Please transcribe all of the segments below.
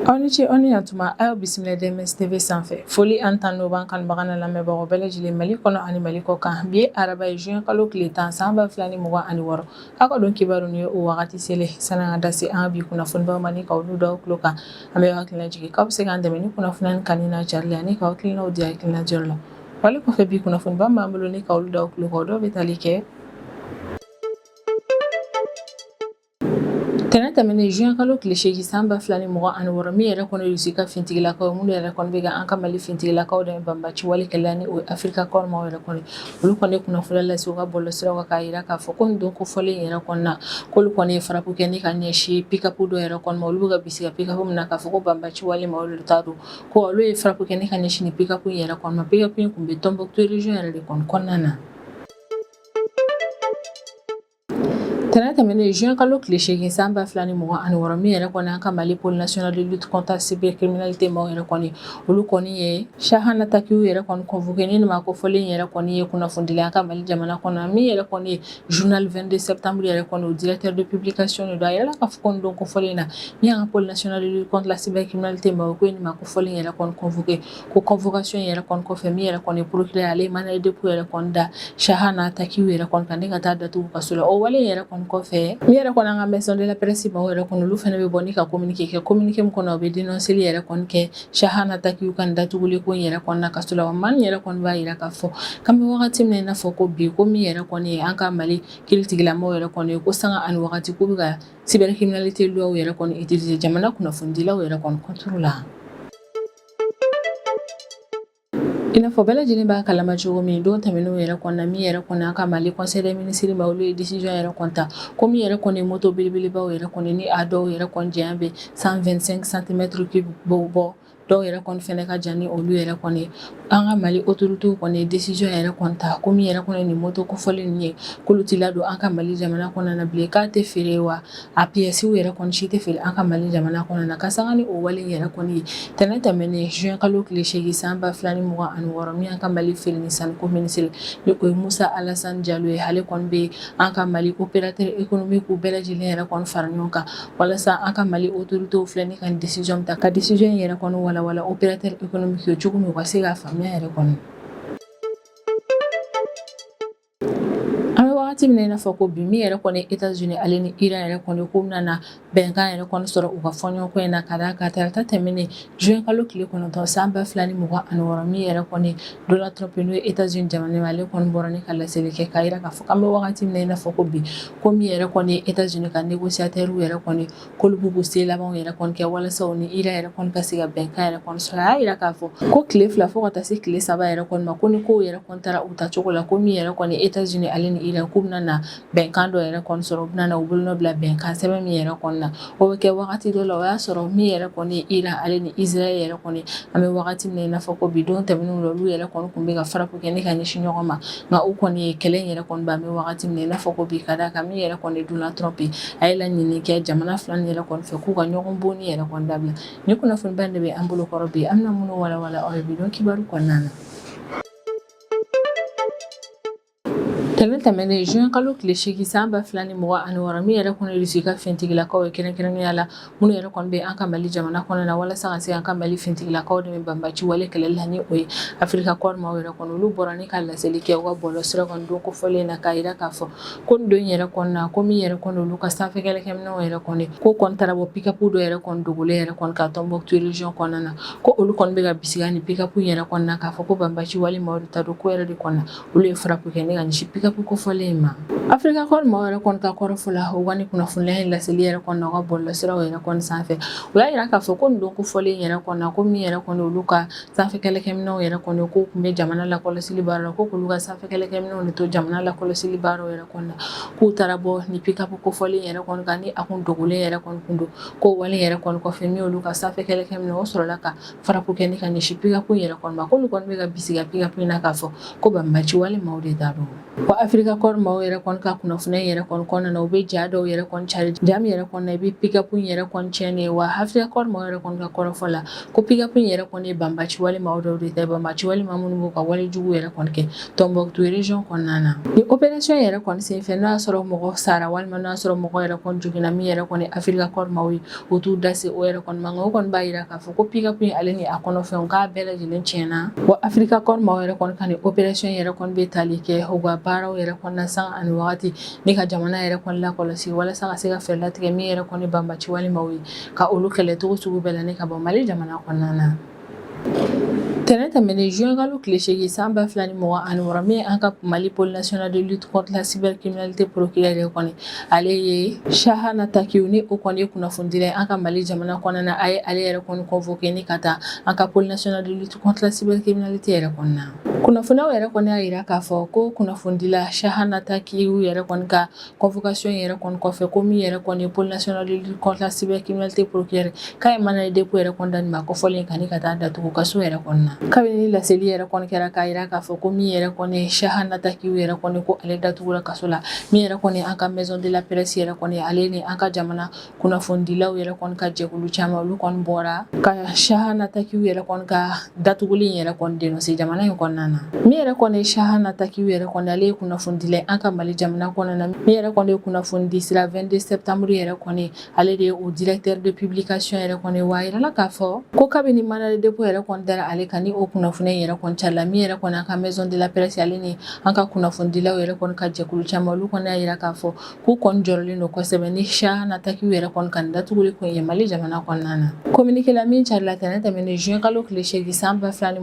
Aw ni ce, aw ni yantuma. A y'aw bisimila DMS TV sanfɛ. Foli ani tanu b'an kanubaga n'a lamɛnbagaw bɛɛ lajɛlen, Mali kɔnɔ ani Mali kɔ kan. Bi ye araba ye, juin kalo tile 10, san 2026. Aw ka don kibaru ni ye o wagati selen. Sani an ka da se an ka bi kunnafonibaw ma ni ka olu da aw tulo kan, an bɛ hakilina jigin k'aw bɛ se k'an dɛmɛ ni kunnafoniya kanu n'a carili ani k'aw hakilinaw di hakilina jɔyɔrɔ la. Wale kɔfɛ, bi kunnafoniba b'an bolo ni ka olu da aw tulo kan, o dɔw bɛ tali kɛ: Tɛnɛn tɛmɛnen, juin kalo tile 8, san 2026, min yɛrɛ kɔnɔ Russie ka fintigilakaw, minnu yɛrɛ kɔni bɛ ka an ka Mali fintigilakaw dɛmɛ banbaci wale kɛlɛ, ni o ye Africa Corps maaw yɛrɛ kɔni, olu kɔni ye kunnafoniya lase u ka bɔlɔlɔsiraw kan k'a jira k'a fɔ ko nin don kofɔlen yɛrɛ kɔnɔna na, k'olu kɔni ye frappe kɛ ni ka ɲɛsin pick-up dɔ yɛrɛ kɔni ma. Olu bɛ ka bisigiya pick-up min na k'a fɔ ko banbaci wale maaw de ta don, ko olu ye frappe kɛ ni ka ɲɛsin nin pick-up in yɛrɛ kɔni ma. Pick-up in tun bɛ Tombouctou région yɛrɛ de kɔni kɔnɔna na. Tɛnɛn tɛmɛnen, juin kalo tile 8, san 2026, min yɛrɛ kɔni an ka Mali Pôle national de lutte contre la cybercriminalité maaw yɛrɛ kɔni, olu kɔni ye Chahana Takiou yɛrɛ kɔni convoqué. Ni maa kofɔlen yɛrɛ kɔni ye kunnafonidila an ka Mali jamana kɔnɔ, min yɛrɛ kɔni ye journal 22 septembre yɛrɛ kɔni, o directeur de publication de don. A yirala k'a fɔ ko nin don kofɔlen na, min y'an ka Pôle national de lutte contre la cybercriminalité maaw ko ye nin maa kofɔlen yɛrɛ kɔni convoqué, ko convocation yɛrɛ kɔni kɔfɛ, min yɛrɛ kɔni procureur, ale ye mandat de dépôt yɛrɛ kɔni da Chahana Takiou yɛrɛ kɔni kan ni ka taa datugu kaso la. O wale yɛrɛ kɔni kɔfɛ, min yɛrɛ kɔni an ka maison de la presse maaw yɛrɛ kɔni, olu fana bɛ bɔ ni ka communiqué kɛ, communiqué min kɔnɔ, u bɛ dénonceli yɛrɛ kɔni kɛ Chahana Takiou ka datuguli ko in yɛrɛ kɔni na kaso la. Wa maa yɛrɛ kɔni b'a jira k'a fɔ k'an bɛ wagati min na i n'a fɔ ko bi, ko min yɛrɛ kɔni ye an ka Mali kiiritigilamaw yɛrɛ kɔni ye, ko sanga ani wagati k'u bɛ ka cybercriminalité loi yɛrɛ kɔni utiliser jamana kunnafonidilaw yɛrɛ kɔni contre la. I n'a fɔ bɛɛ lajɛlen b'a kalama cogo min, don tɛmɛnenw yɛrɛ kɔnɔna, min yɛrɛ kɔni an ka Mali conseil des ministres ma, olu ye décision yɛrɛ kɔni ta ko min yɛrɛ kɔni moto belebelebaw yɛrɛ kɔni, ni a dɔw yɛrɛ kɔni janya bɛ 125 centimètres cube bɔ, dɔw yɛrɛ kɔni fɛnɛ ka jan ni olu yɛrɛ kɔni, an ka Mali autorités kɔni ye décision yɛrɛ kɔni ta ko min yɛrɛ kɔni nin moto kofɔlen ninnu ye, k'olu ti ladon an ka Mali jamana kɔnɔna na bilen, k'a tɛ feere, wa a pièces yɛrɛ kɔni si tɛ feere an ka Mali jamana kɔnɔna na. Ka sanga ni o wale yɛrɛ kɔni ye, tɛnɛn tɛmɛnen, juin kalo tile 8, san 2026, min y'an ka Mali feere ni sanniko minisiri, ni o ye Musa Alasani Jalo ye, ale kɔni bɛ an ka Mali opérateur économique bɛɛ lajɛlen yɛrɛ kɔni fara ɲɔgɔn kan walasa an ka Mali autorités filɛ ni ka décision ta, ka décision yɛrɛ kɔni walawala opérateur économique ye cogo min, u ka se k'a faamuya yɛrɛ kɔni. An bɛ wagati min na i n'a fɔ ko bi, min yɛrɛ kɔni États-Unis ale ni Iran yɛrɛ kɔni, k'u bɛna na bɛnkan yɛrɛ kɔni sɔrɔ u ka fɔɲɔgɔnkɔ in na, ka d'a kan tarata tɛmɛnen, juin kalo tile 9, san 2026, min yɛrɛ kɔni Donald Trump, n'o ye États-Unis jamana ye, ale kɔni bɔra ni ka laseli kɛ k'a jira k'a fɔ k'an bɛ wagati min na i n'a fɔ ko bi, ko min yɛrɛ kɔni ye États-Unis ka négociateur yɛrɛ kɔni, k'olu b'u se labanw yɛrɛ kɔni kɛ walasa u ni Iran yɛrɛ kɔni ka se ka bɛnkan yɛrɛ kɔni sɔrɔ. A y'a jira k'a fɔ ko tile 2 fo ka taa se tile 3 yɛrɛ kɔni ma, ko ni kow yɛrɛ kɔni taara u taacogo la, ko min yɛrɛ kɔni États-Unis ale ni Iran, k'u bɛna na bɛnkan dɔ yɛrɛ kɔni sɔrɔ, u bɛna na u bolonɔ bila bɛnkan sɛbɛn min yɛrɛ kɔni na, o bɛ kɛ wagati dɔ la, o y'a sɔrɔ min yɛrɛ kɔni ye Iran ale ni Israël yɛrɛ kɔni, an bɛ wagati min na i n'a fɔ ko bi, don tɛmɛnenw la, olu yɛrɛ kɔni tun bɛ ka frappe kɛ ni ka ɲɛsin ɲɔgɔn ma, nka u kɔni ye kɛlɛ in yɛrɛ kɔni ban an bɛ wagati min na i n'a fɔ ko bi, ka d'a kan min yɛrɛ kɔni Donald Trump, a ye laɲini kɛ jamana fila nin yɛrɛ kɔni fɛ k'u ka ɲɔgɔn bonni yɛrɛ kɔni dabila. Ni kunnafoniba de bɛ an bolo kɔrɔ bi, an bɛna minnu walawala aw ye bi don kibaru kɔnɔna na. Tɛnɛn tɛmɛnen, juin kalo tile 8, san 2026, min yɛrɛ kɔni Russie ka fintigilakaw ye, kɛrɛnkɛrɛnnenya la minnu yɛrɛ kɔni bɛ an ka Mali jamana kɔnɔ na, walasa ka se an ka Mali fintigilakaw dɛmɛ banbaci wale kɛlɛli la, ni o ye Africa Corps maaw yɛrɛ kɔni, olu bɔra ni ka laseli kɛ u ka bɔlɔlɔsira kan don kofɔlen na k'a jira k'a fɔ ko nin don yɛrɛ kɔni na, ko min yɛrɛ kɔni olu ka sanfɛ kɛlɛkɛminɛnw yɛrɛ kɔni, ko kɔni taara bɔ pick-up dɔ yɛrɛ kɔni dogolen yɛrɛ kɔni ka Tombouctou région kɔnɔna na, ko olu kɔni bɛ ka bisigiya ni pick-up yɛrɛ kɔni na k'a fɔ ko banbaci wale maaw de ta don, ko yɛrɛ de kɔni na, olu ye frappe kɛ ni ka ɲɛsin pick-up kofɔlen in ma. Africa Corps maaw yɛrɛ kɔni ka kɔrɔfɔ la, u ka ni kunnafoniya in laseli yɛrɛ kɔni na u ka bɔlɔlɔsiraw yɛrɛ kɔni sanfɛ, u y'a jira k'a fɔ ko nin don kofɔlen yɛrɛ kɔni na, ko min yɛrɛ kɔni olu ka sanfɛ kɛlɛkɛminɛnw yɛrɛ kɔni, k'u tun bɛ jamana lakɔlɔsili baara la, ko k'olu ka sanfɛ kɛlɛkɛminɛnw de to jamana lakɔlɔsili baaraw yɛrɛ kɔni na, k'u taara bɔ ni pick-up kofɔlen yɛrɛ kɔni kan, ni a kun dogolen yɛrɛ kɔni kun don, ko wale yɛrɛ kɔni kɔfɛ, min olu ka sanfɛ kɛlɛkɛminɛn, o sɔrɔla ka frappe kɛ ni ka ɲɛsin pick-up yɛrɛ kɔni ma, k'olu kɔni bɛ ka bisigiya pick-up in na k'a fɔ ko banbaci wale maaw de ta don. Wa Wa Africa Corps maaw yɛrɛ kɔni ka kunnafoniya yɛrɛ kɔni kɔnɔna na, u bɛ ja dɔw yɛrɛ kɔni cari, ja min yɛrɛ kɔni na i bɛ pick-up in yɛrɛ kɔni tiɲɛnen ye. Wa Africa Corps maaw yɛrɛ kɔni ka kɔrɔfɔ la, ko pick-up in yɛrɛ kɔni ye banbaci wale maaw dɔw de ta ye, banbaci wale maa minnu b'u ka wale jugu yɛrɛ kɔni kɛ Tombouctou région kɔnɔna na. Ni opération yɛrɛ kɔni senfɛ, n'o y'a sɔrɔ mɔgɔ sara walima n'o y'a sɔrɔ mɔgɔ yɛrɛ kɔni joginna, min yɛrɛ kɔni Africa Corps maaw ye, u t'u da se o yɛrɛ kɔni ma. Nka o kɔni b'a jira k'a fɔ ko pick-up in, ale ni a kɔnɔfɛnw, k'a bɛɛ lajɛlen tiɲɛna. Wa Africa Corps maaw yɛrɛ kɔni ka nin opération yɛrɛ kɔni bɛ tali kɛ u ka baaraw yɛrɛ kɔnɔna san ani wagati, ni ka jamana yɛrɛ kɔni lakɔlɔsi walasa ka se ka fɛɛrɛ latigɛ min yɛrɛ kɔni banbaci wale maaw ye, ka olu kɛlɛ cogo sugu bɛɛ la ni ka bɔ Mali jamana kɔnɔna na. Tɛnɛn tɛmɛnen juin kalo tile 8 san 2026, min ye an ka Mali Pôle national de lutte contre la cybercriminalité procureur yɛrɛ kɔni, ale ye Chahana Takiou, ni o kɔni ye kunnafonidila ye an ka Mali jamana kɔnɔna na, a ye ale yɛrɛ kɔni convoqué ni ka taa an ka Pôle national de lutte contre la cybercriminalité yɛrɛ kɔni na. Kunnafoniyaw yɛrɛ kɔni y'a jira k'a fɔ ko kunnafonidila Chahana Takiou yɛrɛ kɔni ka convocation yɛrɛ kɔni kɔfɛ, ko min yɛrɛ kɔni ye Pôle national de lutte contre la cybercriminalité procureur, k'a ye mandat de dépôt yɛrɛ kɔni da nin maa kofɔlen kan ni ka taa datugu kaso yɛrɛ kɔni na. Kabini laseli yɛrɛ kɔni kɛra k'a jira k'a fɔ ko min yɛrɛ kɔni ye Chahana Takiou yɛrɛ kɔni, ko ale datugura kaso la, min yɛrɛ kɔni an ka maison de la presse yɛrɛ kɔni, ale ni an ka jamana kunnafonidilaw yɛrɛ kɔni ka jɛkulu caman, olu kɔni bɔra ka Chahana Takiou yɛrɛ kɔni ka datuguli in yɛrɛ kɔni dénoncer jamana in kɔnɔna na. Min yɛrɛ kɔni ye Chahana Takiou yɛrɛ kɔni, ale ye kunnafonidila ye an ka Mali jamana kɔnɔna na. Min yɛrɛ kɔni ye kunnafonidi sira 22 septembre yɛrɛ kɔni, ale de ye o directeur de publication yɛrɛ kɔni. Wa a yirala k'a fɔ ko kabini mandat de dépôt yɛrɛ kɔni dara ale kan, ni o kunnafoni yɛrɛ kɔni carila, min yɛrɛ kɔni an ka maison de la presse, ale ni an ka kunnafonidilaw yɛrɛ kɔni ka jɛkulu caman, olu kɔni y'a jira k'a fɔ k'u kɔni jɔrɔlen don kosɛbɛ ni Chahana Takiou yɛrɛ kɔni ka datuguli kun ye Mali jamana kɔnɔna na. Communiqué la min carila tɛnɛn tɛmɛnen juin kalo tile 8 san 2026,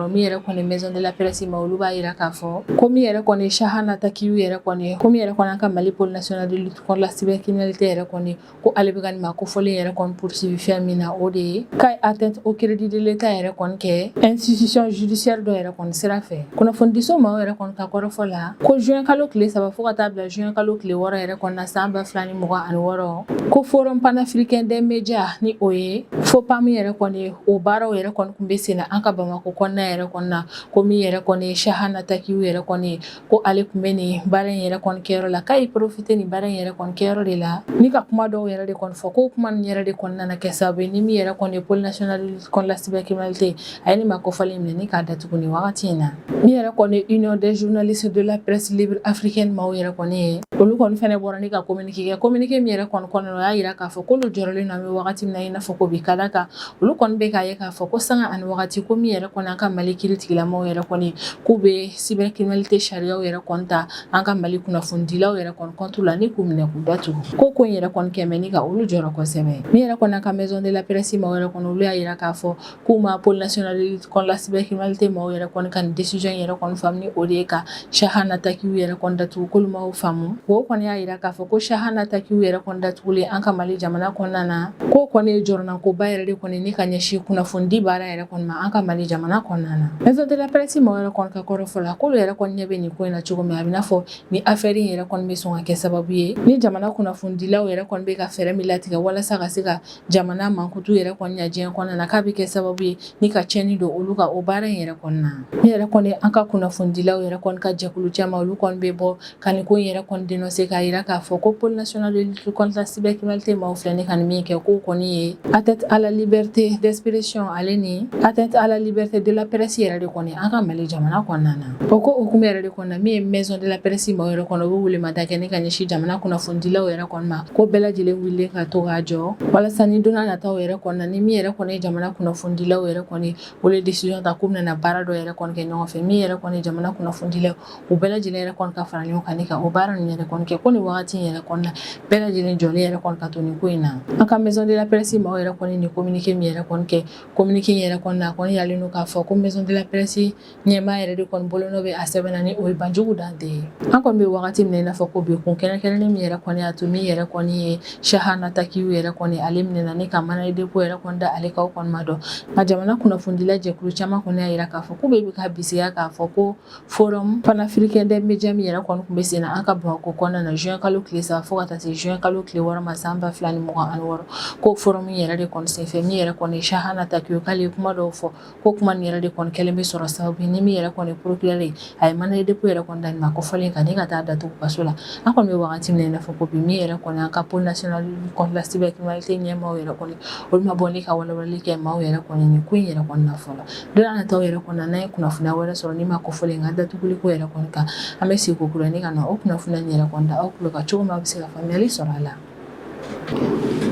min yɛrɛ kɔni maison de la presse ma, olu b'a jira k'a fɔ ko min yɛrɛ kɔni Chahana Takiou yɛrɛ kɔni, ko min yɛrɛ kɔni an ka Mali Pôle national de lutte contre la cybercriminalité yɛrɛ kɔni, ko ale bɛ ka nin maa kofɔlen yɛrɛ kɔni poursuivi fɛn min na, o de ye k'a ye atteinte au crédit de l'État yɛrɛ kɔni kɛ institution judiciaire dɔ yɛrɛ kɔni sira fɛ. Kunnafonidiso maaw yɛrɛ kɔni ka kɔrɔfɔ la, ko juin kalo tile 3 fo ka taa bila juin kalo tile 6 yɛrɛ kɔni na san 2026, ko Forum panafricain des médias, ni o ye FOPAM yɛrɛ kɔni, o baaraw yɛrɛ kɔni tun bɛ sen na an ka Bamakɔ kɔnɔna yɛrɛ kɔni na, ko min yɛrɛ kɔni ye Chahana Takiou yɛrɛ kɔni, ko ale tun bɛ nin baara in yɛrɛ kɔni kɛyɔrɔ la, k'a ye profiter nin baara in yɛrɛ kɔni kɛyɔrɔ de la ni ka kuma dɔw yɛrɛ de kɔni fɔ, ko kuma nin yɛrɛ de kɔni nana kɛ sababu ye ni min yɛrɛ kɔni ye Pôle national contre la cybercriminalité, a ye nin maa kofɔlen minɛ ni k'a datugu nin wagati in na. Min yɛrɛ kɔni Union des journalistes de la presse libre africaine maaw yɛrɛ kɔni ye, olu kɔni fɛnɛ bɔra ni ka communiqué kɛ. Communiqué min yɛrɛ kɔni kɔnɔna, o y'a jira k'a fɔ k'olu jɔrɔlen don an bɛ wagati min na i n'a fɔ ko bi, ka da kan olu kɔni bɛ k'a ye k'a fɔ ko sanga ani wagati, ko min yɛrɛ kɔni an ka Mali kiiri tigilamaw yɛrɛ kɔni, k'u bɛ cybercriminalité sariyaw yɛrɛ kɔni ta an ka Mali kunnafonidilaw yɛrɛ kɔni contre la ni k'u minɛ k'u datugu, ko in yɛrɛ kɔni kɛmɛ ni ka olu jɔrɔ kosɛbɛ. Min yɛrɛ kɔni an ka maison de la presse maaw yɛrɛ kɔni, olu y'a jira k'a fɔ k'u ma Pôle national de lutte contre la cybercriminalité maaw yɛrɛ kɔni ka nin décision yɛrɛ kɔni faamu, ni o de ye ka Chahana Takiou yɛrɛ kɔni datugu, k'olu m'o faamu. O kɔni y'a jira k'a fɔ ko Chahana Takiou yɛrɛ kɔni datugulen an ka Mali jamana kɔnɔna na, k'o kɔni ye jɔrɔnankoba yɛrɛ de kɔni ni ka ɲɛsin kunnafonidi baara yɛrɛ kɔni ma an ka Mali jamana kɔnɔna na. Maison de la presse maaw yɛrɛ kɔni ka kɔrɔfɔ la, k'olu yɛrɛ kɔni ɲɛ bɛ nin ko in na cogo min, a bɛ n'a fɔ ni affaire in yɛrɛ kɔni bɛ sɔn ka kɛ sababu ye ni jamana kunnafonidilaw yɛrɛ kɔni bɛ ka fɛɛrɛ min latigɛ walasa ka se ka jamana mankutu yɛrɛ kɔni ɲɛ diɲɛ kɔnɔna na, k'a bɛ kɛ sababu ye ni ka tiɲɛni don olu ka o baara in yɛrɛ kɔni na. Ni yɛrɛ kɔni an ka kunnafonidilaw yɛrɛ kɔni ka jɛkulu caman, olu kɔni bɛ bɔ ka nin ko in yɛrɛ kɔni dénoncer, k'a jira k'a fɔ ko Pôle national de lutte contre la cybercriminalité maaw filɛ ni ka nin min kɛ, k'o kɔni ye atteinte à la liberté d'expression, ale ni atteinte à la liberté de la presse yɛrɛ de kɔni an ka Mali jamana kɔnɔna na. O ko hukumu yɛrɛ de kɔnɔna na, min ye maison de la presse maaw yɛrɛ kɔnɔ, u bɛ welemada kɛ ni ka ɲɛsin jamana kunnafonidilaw yɛrɛ kɔni ma, ko bɛɛ lajɛlen wulilen ka to k'a jɔ walasa ni don nataw yɛrɛ kɔnɔna na, ni min yɛrɛ kɔni ye jamana kunnafonidilaw yɛrɛ kɔni, olu ye décision ta k'u bɛna baara dɔ yɛrɛ kɔni kɛ ɲɔgɔn fɛ, min yɛrɛ kɔni ye jamana kunnafonidilaw, u bɛɛ lajɛlen yɛrɛ kɔni ka fara ɲɔgɔn kan ni ka o baara ninnu yɛrɛ kɔni kɛ, ko nin wagati in yɛrɛ kɔni na, bɛɛ lajɛlen jɔlen yɛrɛ kɔni ka to nin ko in na. An ka maison de la presse maaw yɛrɛ kɔni nin communiqué min yɛrɛ kɔni kɛ, communiqué in yɛrɛ kɔni na, a kɔni yiralen don k'a fɔ ko maison de la presse ɲɛmaa yɛrɛ de kɔni bolonɔ bɛ a sɛbɛn na, ni o ye Banjugu Dante ye. An kɔni bɛ wagati min na i n'a fɔ ko bi, kun kɛrɛnkɛrɛnnen min yɛrɛ kɔni y'a to min yɛrɛ kɔni ye Chahana Takiou yɛrɛ kɔni, ale minɛna ni ka mandat de dépôt yɛrɛ kɔni da ale kan, o kɔni ma dɔn. Nka jamana kunnafonidila jɛkulu caman kɔni y'a jira k'a fɔ k'u bɛ ka bisigiya k'a fɔ ko Forum panafricain des médias min yɛrɛ kɔni tun bɛ sen na an ka Bamakɔ kɔnɔna na juin kalo tile 3 fo ka taa se juin kalo tile 6 ma san 2026, ko forum yɛrɛ de kɔni senfɛ, min yɛrɛ kɔni Chahana Takiou, k'ale ye kuma dɔw fɔ, ko kuma nin yɛrɛ de kɔni kɛlen bɛ sɔrɔ sababu bi, ni min yɛrɛ kɔni procureur ye, a ye mandat de dépôt yɛrɛ kɔni da nin maa kofɔlen kan ni ka taa datugu kaso la. An kɔni bɛ wagati min na i n'a fɔ ko bi, min yɛrɛ kɔni an ka pôle national contre la cybercriminalité ɲɛmaaw yɛrɛ kɔni, olu ma bɔ ni ka walawalali kɛ maaw yɛrɛ kɔni nin ko in yɛrɛ kɔni na fɔlɔ. Don nataw yɛrɛ kɔni na, n'an ye kunnafoniya wɛrɛ sɔrɔ ni maa kofɔlen ka datuguli ko yɛrɛ kɔni kan, an bɛ segin kokura ni ka na o kunnafoniya in yɛrɛ kɔni da aw tulo kan cogo min aw bɛ se ka faamuyali sɔrɔ a la.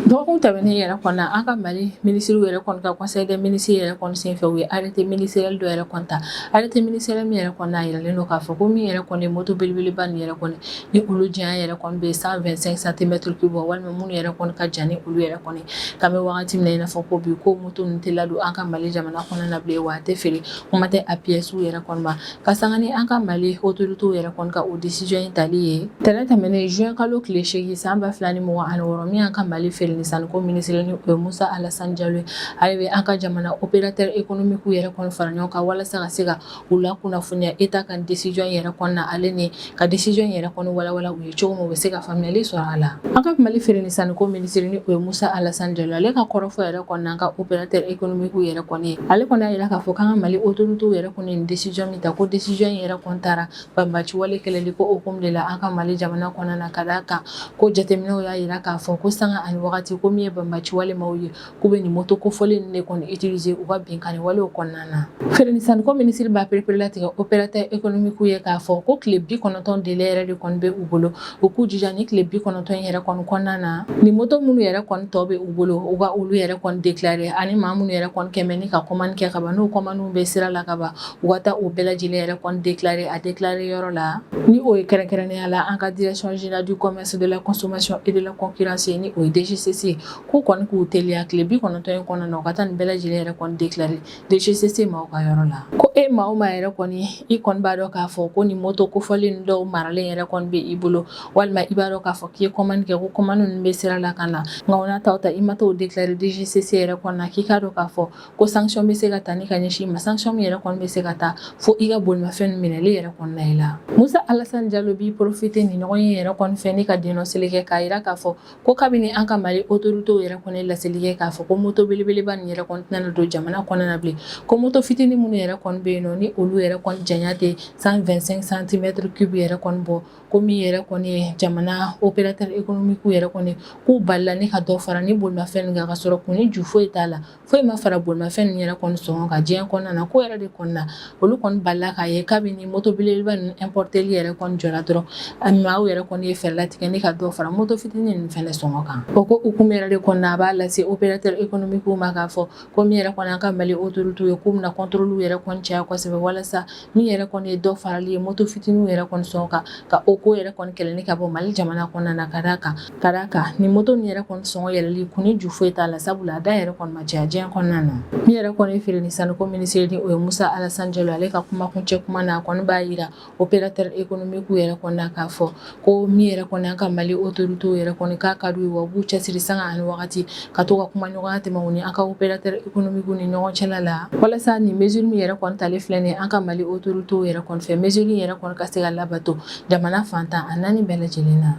Dɔgɔkun tɛmɛnen yɛrɛ kɔnɔ, an ka Mali minisiriw yɛrɛ kɔni ka conseil des ministres yɛrɛ kɔni senfɛ, u ye arrêté ministériel dɔ yɛrɛ kɔni ta. Arrêté ministériel min yɛrɛ kɔni, a yiralen don k'a fɔ ko min yɛrɛ kɔni moto belebeleba nin yɛrɛ kɔni, ni olu janya yɛrɛ kɔni bɛ 125 centimètres cube, walima minnu yɛrɛ kɔni ka jan ni olu yɛrɛ kɔni, k'an bɛ wagati min na i n'a fɔ ko bi, ko moto ninnu tɛ ladon an ka Mali jamana kɔnɔna na bilen, wa a tɛ feere, kuma tɛ a pièces yɛrɛ kɔni ma. Ka sanga ni an ka Mali autorités yɛrɛ kɔni ka o décision in tali ye tɛnɛn tɛmɛnen, juin kalo tile 8 san 2026, min y'an ka Mali feere ni sanniko minisiri ni o ye Musa Alasani Jalo ye, ale bɛ an ka jamana opérateur économique yɛrɛ kɔni fara ɲɔgɔn kan walasa ka se ka u lakunnafoniya État ka décision yɛrɛ kɔni na, ale ni ka décision yɛrɛ kɔni walawala u ye cogo min u bɛ se ka faamuyali sɔrɔ a la. An ka Mali feere ni sanniko minisiri ni o ye Musa Alasani Jalo, ale ka kɔrɔfɔ yɛrɛ kɔni an ka opérateur économique yɛrɛ kɔni ye, ale kɔni y'a jira k'a fɔ k'an ka Mali autorités yɛrɛ kɔni nin décision min ta, ko décision in yɛrɛ kɔni taara banbaci wale kɛlɛli ko hukumu de la an ka Mali jamana kɔnɔna na, ka d'a kan ko jateminɛw y'a jira k'a fɔ ko sanga ani wagati, ko min ye banbaci wale maaw ye, k'u bɛ nin moto kofɔlen ninnu de kɔni utiliser u ka binkanni walew kɔnɔna na. Feere ni sanniko minisiri b'a pereperelatigɛ opérateur économique ye k'a fɔ ko tile 90 délai yɛrɛ de kɔni bɛ u bolo, u k'u jija ni tile 90 in yɛrɛ kɔni kɔnɔna na, ni moto minnu yɛrɛ kɔni tɔ bɛ u bolo, u ka olu yɛrɛ kɔni déclarer, ani maa minnu yɛrɛ kɔni kɛmɛ ni ka commande kɛ ka ban, n'o commande bɛ sira la ka ban, u ka taa o bɛɛ lajɛlen yɛrɛ kɔni déclarer a déclarer yɔrɔ la, ni o ye kɛrɛnkɛrɛnnenya la an ka direction générale du commerce, de la consommation et de la concurrence, ni o ye DGCC, k'u kɔni k'u teliya tile 90 in kɔnɔna na, u ka taa nin bɛɛ lajɛlen yɛrɛ kɔni déclarer DGCC maaw ka yɔrɔ la. Ko e maa o maa yɛrɛ kɔni, i kɔni b'a dɔn k'a fɔ ko nin moto kofɔlen dɔw maralen yɛrɛ kɔni bɛ i bolo, walima i b'a dɔn k'a fɔ k'i ye commande kɛ, ko commande ninnu bɛ sira la ka na, nka o n'a ta o ta, i ma t'o déclarer DGCC yɛrɛ kɔni na, k'i k'a dɔn k'a fɔ ko sanction bɛ se ka ta ni ka ɲɛsin i ma, sanction min yɛrɛ kɔni bɛ se ka taa fo i ka bolimafɛn minɛli yɛrɛ kɔni na i la. Musa Alasani Jalo b'i profiter nin ɲɔgɔn ye yɛrɛ kɔni fɛ ni ka dénoncer kɛ k'a jira k'a fɔ ko kabini an ka Mali autorités yɛrɛ kɔni laseli kɛ k'a fɔ ko moto belebeleba nin yɛrɛ kɔni tɛna don jamana kɔnɔna na bilen, ko moto fitinin minnu yɛrɛ kɔni bɛ yen nɔ, ni olu yɛrɛ kɔni janya tɛ 125 centimètres cube yɛrɛ kɔni bɔ, ko min yɛrɛ kɔni ye jamana opérateur économique yɛrɛ kɔni, k'u balila ni ka dɔ fara ni bolimafɛn nin kan, ka sɔrɔ kun ni ju foyi t'a la, foyi ma fara bolimafɛn ninnu yɛrɛ kɔni sɔngɔ kan diɲɛ kɔnɔna na. Ko yɛrɛ de kɔni na, olu kɔni balila k'a ye kabini moto belebeleba ninnu importeli yɛrɛ kɔni jɔra dɔrɔn, maaw yɛrɛ kɔni ye fɛɛrɛ latigɛ ni ka dɔ fara moto fitinin ninnu fɛnɛ sɔngɔ kan. O ko hukumu yɛrɛ de kɔni na, a b'a lase opérateur économique ma k'a fɔ ko min yɛrɛ kɔni an ka Mali autorité ye, k'u bɛna contrôle yɛrɛ kɔni caya kosɛbɛ, walasa min yɛrɛ kɔni ye dɔ farali ye moto fitininw yɛrɛ kɔni sɔngɔ kan, ka o ko yɛrɛ kɔni kɛlɛ ni ka bɔ Mali jamana kɔnɔna na, ka d'a kan ni moto nin yɛrɛ kɔni sɔngɔ yɛlɛli kun ni ju foyi t'a la, sabula a da yɛrɛ kɔni ma caya diɲɛ kɔnɔna na. Min yɛrɛ kɔni ye feere ni sanniko minisiri ni o ye Musa Alasani Jalo, ale ka kuma kuncɛ kuma na, a kɔni b'a jira opérateur économique yɛrɛ kɔni na k'a fɔ ko min yɛrɛ kɔni an ka Mali autorité yɛrɛ kɔni, k'a ka d'u ye, wa u b'u cɛsiri sanga ani wagati ka to ka kuma ɲɔgɔnya tɛmɛ u ni an ka opérateur économique ni ɲɔgɔn cɛla la, walasa nin mesure min yɛrɛ kɔni talen filɛ nin ye an ka Mali autorité yɛrɛ kɔni fɛ, mesure in yɛrɛ kɔni ka se ka labato jamana fan 14 bɛɛ lajɛlen na.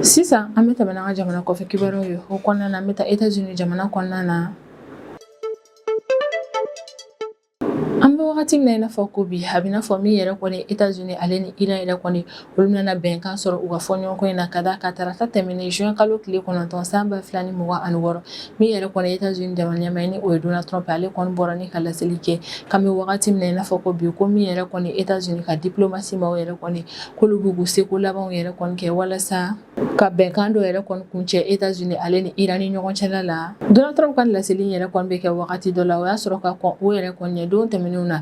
Sisan an bɛ tɛmɛ n'an ka jamana kɔfɛ kibaruyaw ye. O kɔnɔna na, an bɛ taa États-Unis jamana kɔnɔna na. An bɛ wagati min na i n'a fɔ ko bi, a bɛ n'a fɔ min yɛrɛ kɔni États-Unis ale ni Iran yɛrɛ kɔni, olu nana bɛnkan sɔrɔ u ka fɔɲɔgɔnkɔ in na, ka d'a kan tarata tɛmɛnen, juin kalo tile 9 san 2026, min yɛrɛ kɔni États-Unis jamana ɲɛmaa ye, ni o ye Donald Trump, ale kɔni bɔra ni ka laseli kɛ k'an bɛ wagati min na i n'a fɔ ko bi, ko min yɛrɛ kɔni États-Unis ka diplomatie maaw yɛrɛ kɔni, k'olu b'u k'u seko labanw yɛrɛ kɔni kɛ walasa ka bɛnkan dɔ yɛrɛ kɔni kuncɛ États-Unis ale ni Iran ni ɲɔgɔn cɛla la. Donald Trump ka laseli in yɛrɛ kɔni bɛ kɛ wagati dɔ la, o y'a sɔrɔ ka kɔn o yɛrɛ kɔni ɲɛ don tɛmɛnenw na,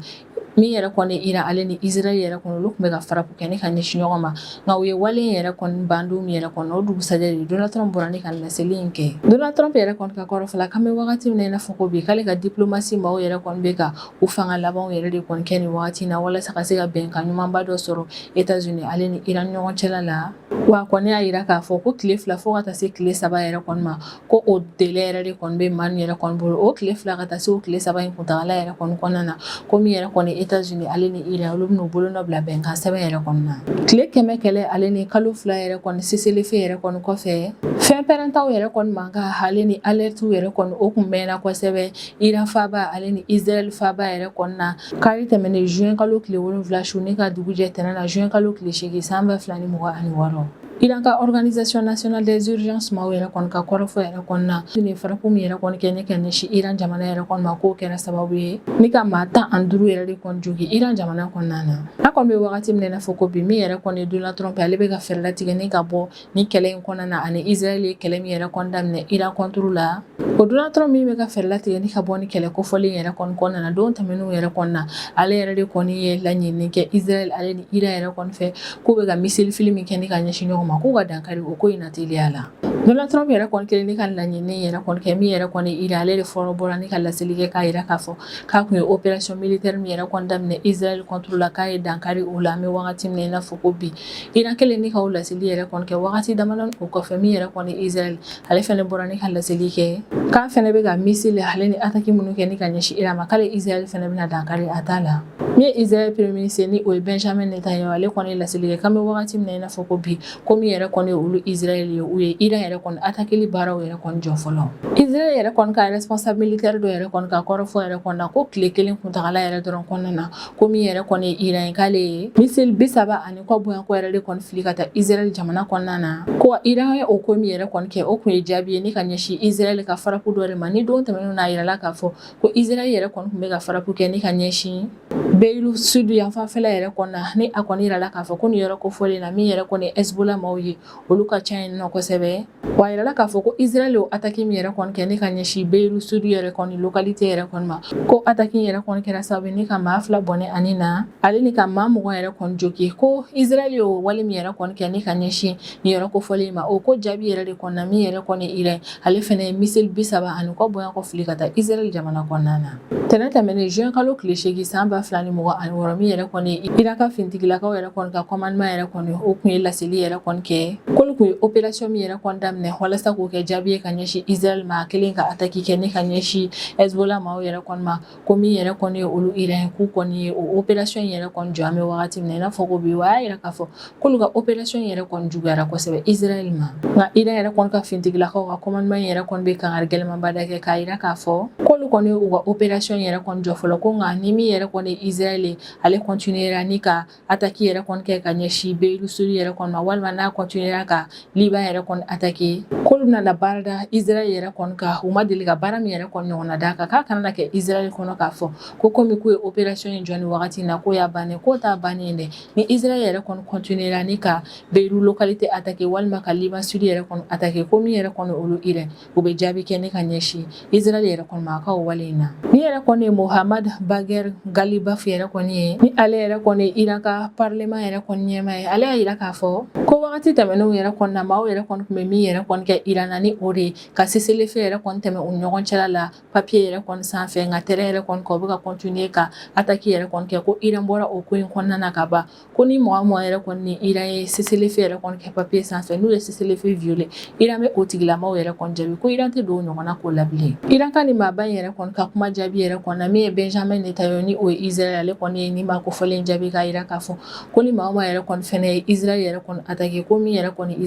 min yɛrɛ kɔni Iran ale ni Israël yɛrɛ kɔni, olu tun bɛ ka frappe kɛ ni ka ɲɛsin ɲɔgɔn ma, nka u ye wale in yɛrɛ kɔni ban don min yɛrɛ kɔnɔ, o dugusajɛ de Donald Trump bɔra ni ka laseli in kɛ. Donald Trump yɛrɛ kɔni ka kɔrɔfɔ la, k'an bɛ wagati min na i n'a fɔ ko bi, k'ale ka diplomatie maaw yɛrɛ kɔni bɛ ka u fanga labanw yɛrɛ de kɔni kɛ nin wagati in na, walasa ka se ka bɛnkan ɲumanba dɔ sɔrɔ États-Unis ale ni Iran ɲɔgɔn cɛla la. Wa a kɔni y'a jira k'a fɔ ko tile 2 fo ka taa se tile 3 yɛrɛ kɔni ma, ko o délai yɛrɛ de kɔni bɛ maa ninnu yɛrɛ kɔni bolo, o tile 2 ka taa se o tile 3 in kuntagala yɛrɛ kɔni kɔnɔna na, ko min yɛrɛ kɔni États-Unis ale ni Iran olu bɛn'u bolonɔ bila bɛnkan sɛbɛn yɛrɛ kɔni na. Tile 100 kɛlɛ ale ni kalo 2 yɛrɛ kɔni cessez-le-feu yɛrɛ kɔni kɔfɛ, fɛn pɛrɛntaw yɛrɛ kɔni mankan ale ni alertew yɛrɛ kɔni o kun mɛnna kosɛbɛ Iran faaba ale ni Israël faaba yɛrɛ kɔni na kari tɛmɛnen juin kalo tile 7 su ni ka dugu jɛ tɛnɛn na juin kalo tile 8 san 2026. Iran ka Organisation nationale des urgences maaw yɛrɛ kɔni ka kɔrɔfɔ yɛrɛ kɔni na nin frappe min yɛrɛ kɔni kɛ ni ka ɲɛsin Iran jamana yɛrɛ kɔni ma, k'o kɛra sababu ye ni ka maa 15 yɛrɛ de kɔni jogin Iran jamana kɔnɔna na. An kɔni bɛ wagati min na i n'a fɔ ko bi, min yɛrɛ kɔni ye Donald Trump ale bɛ ka fɛɛrɛ latigɛ ni ka bɔ ni kɛlɛ in kɔnɔna na ani Israël ye kɛlɛ min yɛrɛ kɔni daminɛ Iran contre la. O Donald Trump min bɛ ka fɛɛrɛ latigɛ ni ka bɔ ni kɛlɛ kofɔlen yɛrɛ kɔni kɔnɔna na, don tɛmɛnenw yɛrɛ kɔni na, ale yɛrɛ de kɔni ye laɲini kɛ Israël ale ni Iran yɛrɛ kɔni fɛ k'u bɛ ka missile fili min kɛ ni ka ɲɛsin ɲɔgɔn ma, k'u ka dankari o ko in na teliya la. Donald Trump yɛrɛ kɔni kɛlen ni ka laɲini yɛrɛ kɔni kɛ, min yɛrɛ kɔni Iran ale de fɔlɔ bɔra ni ka laseli kɛ k'a jira k'a fɔ k'a tun ye opération militaire min yɛrɛ kɔni daminɛ Israël contre la, k'a ye dankari o la. An bɛ wagati min na i n'a fɔ ko bi, Iran kɛlen ni ka o laseli yɛrɛ kɔni kɛ, wagati damadɔni o kɔfɛ, min yɛrɛ kɔni Israël ale fɛnɛ bɔra ni ka laseli kɛ k'a fɛnɛ bɛ ka missile ale ni attaque minnu kɛ ni ka ɲɛsin Iran ma, k'ale Israël fɛnɛ bɛna dankari a ta la. Min ye Israël premier ministre ni o ye Benjamin Netanyahu, ale kɔni ye laseli kɛ k'an bɛ wagati min na i n'a fɔ ko bi, ko min yɛrɛ kɔni ye olu Israël ye, u ye Iran yɛrɛ kɔni attaqueli baaraw yɛrɛ kɔni jɔ fɔlɔ. Israël yɛrɛ kɔni ka responsable militaire dɔ yɛrɛ kɔni ka kɔrɔfɔ yɛrɛ kɔni na ko tile kelen kuntagala yɛrɛ dɔrɔn kɔnɔna na, ko min yɛrɛ kɔni ye Iran ye, k'ale ye missile 30 ani kɔ bonyanko yɛrɛ de kɔni fili ka taa Israël jamana kɔnɔna na. Ko Iran ye o ko min yɛrɛ kɔni kɛ, o kun ye jaabi ye ni ka ɲɛsin Israël ka frappe dɔ de ma. Ni don tɛmɛnenw na, a yirala k'a fɔ ko Israël yɛrɛ kɔni tun bɛ ka frappe kɛ ni ka ɲɛsin Beyrouth sud yanfanfɛla yɛrɛ kɔni na, ni a kɔni yirala k'a fɔ ko nin yɔrɔ kofɔlen na, min yɛrɛ kɔni ye Hezbollah maaw ye, olu ka ca yen nɔ kosɛbɛ. Wa a yirala k'a fɔ ko Israël y'o attaque min yɛrɛ kɔni kɛ ni ka ɲɛsin Beyrouth sud yɛrɛ kɔni localité yɛrɛ kɔni ma, ko attaque yɛrɛ kɔni kɛra sababu ni ka maa 2 bɔnɛ ani na ale ni ka maa 20 yɛrɛ kɔni jogin. Ko Israël y'o wale min yɛrɛ kɔni kɛ ni ka ɲɛsin nin yɔrɔ kofɔlen ma, o ko jaabi yɛrɛ de kɔni na, min yɛrɛ kɔni Iran ale fɛnɛ ye missile 30 ani kɔ bonya kɔ fili ka taa Israël jamana kɔnɔna na. Tɛnɛn tɛmɛnen juin kalo tile 8 san 2026, min yɛrɛ kɔni Iran ka finitigilakaw yɛrɛ kɔni ka commandement yɛrɛ kɔni, o kun ye laseli yɛrɛ kɔni kɛ k'olu kun ye opération min yɛrɛ kɔni daminɛ walasa k'o kɛ jaabi ye ka ɲɛsin Israël ma, a kelen ka attaque kɛ ni ka ɲɛsin Hezbollah maaw yɛrɛ kɔni ma, ko min yɛrɛ kɔni ye olu Iran k'u kɔni ye o opération yɛrɛ kɔni jɔ. An bɛ wagati min na i n'a fɔ ko bi, wa y'a yira k'a fɔ k'olu ka opération yɛrɛ kɔni juguyara kosɛbɛ Israël ma. Nka Iran yɛrɛ kɔni ka finitigilakaw ka commandement yɛrɛ kɔni bɛ kangari gɛlɛnmanba da kɛ k'a yira k'a fɔ k'olu kɔni u ka opération yɛrɛ kɔni jɔ fɔlɔ, ko nka ni min yɛrɛ kɔni ye Israël ye, ale continuera ni ka attaque yɛrɛ kɔni kɛ ka ɲɛsin Beyrouth sud yɛrɛ kɔni ma, walima n'a continuera ka Liban yɛrɛ kɔni attaquer, k'olu bɛna na baara da Israël yɛrɛ kɔni kan, u ma deli ka baara min yɛrɛ kɔni ɲɔgɔnna d'a kan, k'a kana na kɛ Israël kɔnɔ k'a fɔ ko komi k'u ye opération in jɔ nin wagati in na, k'o y'a bannen, k'o t'a bannen dɛ. Ni Israël yɛrɛ kɔni continuera ni ka Beyrouth localité attaquer walima ka Liban sud yɛrɛ kɔni attaquer, ko min yɛrɛ kɔni olu Iran u bɛ jaabi kɛ ni ka ɲɛsin Israël yɛrɛ kɔni ma a ka o wale in na. Ni yɛrɛ kɔni ye Mohammad Bagher Ghalibaf yɛrɛ kɔni ye, ni ale yɛrɛ kɔni ye Iran ka parlement yɛrɛ kɔni ɲɛmaa ye, ale y'a yira k'a fɔ ko wagati tɛmɛnenw yɛrɛ kɔni na, maaw yɛrɛ kɔni tun bɛ min yɛrɛ kɔni kɛ Iran na, ni o de ye ka cessez-le-feu yɛrɛ kɔni tɛmɛ u ni ɲɔgɔn cɛla la papier yɛrɛ kɔni sanfɛ, nka terrain yɛrɛ kɔni kan u bɛ ka continuer ka attaque yɛrɛ kɔni kɛ, ko Iran bɔra o ko in kɔnɔna na ka ban, ko ni mɔgɔ mɔgɔ yɛrɛ kɔni ni Iran ye cessez-le-feu yɛrɛ kɔni kɛ papier sanfɛ, n'u ye cessez-le-feu violer, Iran bɛ o tigilamaw yɛrɛ kɔni jaabi, ko Iran tɛ don o ɲɔgɔnna ko la bilen. Iran ka nin maaba in yɛrɛ kɔni ka kuma jaabi yɛrɛ kɔni na, min ye Benjamin Netanyahu ni o ye Israël, ale kɔni ye nin maa kofɔlen jaabi k'a yira k'a fɔ ko ni maa o maa yɛrɛ kɔni fɛnɛ ye Israël yɛrɛ kɔni attaquer, ko min yɛrɛ kɔni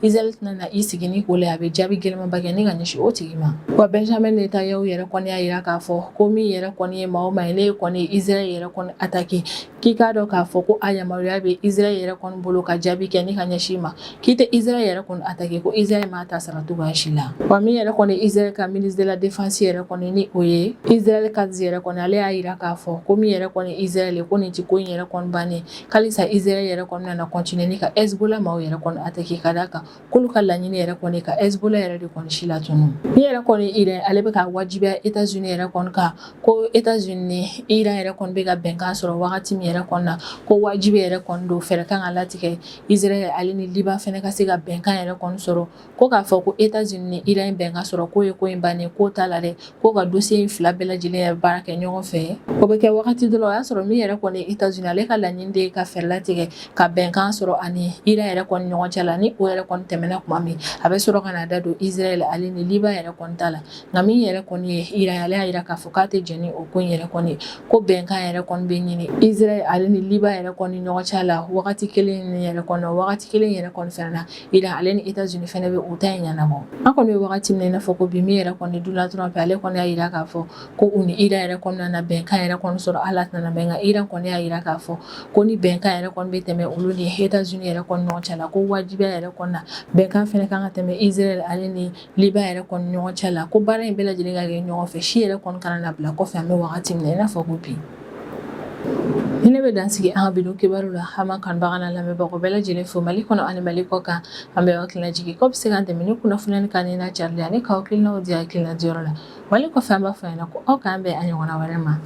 Israël tɛna na i sigi ni k'o la, a bɛ jaabi gɛlɛnmanba kɛ ni ka ɲɛsin o tigi ma. Wa Benjamin Netanyahu yɛrɛ kɔni y'a yira k'a fɔ ko min yɛrɛ kɔni ye maa o maa ye ne kɔni ye Israël yɛrɛ kɔni attaquer, k'i k'a dɔn k'a fɔ ko a yamaruya bɛ Israël yɛrɛ kɔni bolo ka jaabi kɛ ni ka ɲɛsin ma, k'i tɛ Israël yɛrɛ kɔni attaquer, ko Israël m'a ta sara cogoya si la. Wa min yɛrɛ kɔni Israël ka ministre de la défense yɛrɛ kɔni, ni o ye Israël Katz yɛrɛ kɔni, ale y'a yira k'a fɔ ko min yɛrɛ kɔni Israël ye, ko nin ti ko in yɛrɛ kɔni bannen, k'alisa Israël yɛrɛ kɔni nana continuer ni ka Hezbollah maaw yɛrɛ kɔni attaquer, ka d'a kan k'olu ka laɲini yɛrɛ kɔni ka Hezbollah yɛrɛ de kɔni si latunu. Min yɛrɛ kɔni Iran, ale bɛ ka wajibiya États-Unis yɛrɛ kɔni kan, ko États-Unis ni Iran yɛrɛ kɔni bɛ ka bɛnkan sɔrɔ wagati min yɛrɛ kɔni na, ko wajibi yɛrɛ kɔni don, fɛɛrɛ kan ka latigɛ Israël ale ni Liban fɛnɛ ka se ka bɛnkan yɛrɛ kɔni sɔrɔ. Ko k'a fɔ ko États-Unis ni Iran bɛnkan sɔrɔ k'o ye ko in bannen, k'o t'a la dɛ, ko ka dossier in fila bɛɛ lajɛlen yɛrɛ baara kɛ ɲɔgɔn fɛ, o bɛ kɛ wagati dɔ la. O y'a sɔrɔ min yɛrɛ kɔni États-Unis, ale ka laɲini de ye ka fɛɛrɛ latigɛ ka bɛnkan sɔrɔ ani Iran yɛrɛ kɔni ɲɔgɔn cɛ la, ni Ni o yɛrɛ kɔni tɛmɛna tuma min, a bɛ sɔrɔ ka na da don Israël ale ni Liban yɛrɛ kɔni ta la. Nka min yɛrɛ kɔni ye Iran, ale y'a jira k'a fɔ k'a tɛ jɛn ni o ko in yɛrɛ kɔni ye, ko bɛnkan yɛrɛ kɔni bɛ ɲini Israël ale ni Liban yɛrɛ kɔni ɲɔgɔn cɛ la wagati kelen yɛrɛ kɔnɔ, wagati kelen yɛrɛ kɔni fana na, Iran ale ni États-Unis fana bɛ u ta in ɲɛnabɔ. An kɔni bɛ wagati min na i n'a fɔ ko bi, min yɛrɛ kɔni Donald Trump, ale kɔni y'a jira k'a fɔ ko u ni Iran yɛrɛ kɔnɔna na bɛnkan yɛrɛ kɔni sɔrɔ, ala tɛna bɛn. Nka Iran kɔni y'a jira k'a fɔ ko ni bɛnkan yɛrɛ kɔni bɛ tɛmɛ olu ni États-Unis yɛrɛ kɔni ɲɔgɔn cɛ la, ko wajibiya yɛrɛ kɔni na, bɛnkan fana kan ka tɛmɛ Israël ale ni Liban yɛrɛ kɔni ɲɔgɔn cɛ la, ko baara in bɛɛ lajɛlen ka kɛ ɲɔgɔn fɛ, si yɛrɛ kɔni kana na bila kɔfɛ. An bɛ wagati min na i n'a fɔ ko bi, ni ne bɛ dan sigi an ka bi don kibaru la. An b'an kanubaga n'a lamɛnbagaw bɛɛ lajɛlen fo Mali kɔnɔ ani Mali kɔ kan. An bɛ hakilina jigin k'aw bɛ se k'an dɛmɛ ni kunnafoniya ni kanuni n'a carili ani k'aw hakilinaw di hakilina diyɔrɔ la. Mali kɔfɛ, an b'a fɔ ɲɛna ko aw k'an bɛn a ɲɔgɔnna wɛrɛ ma.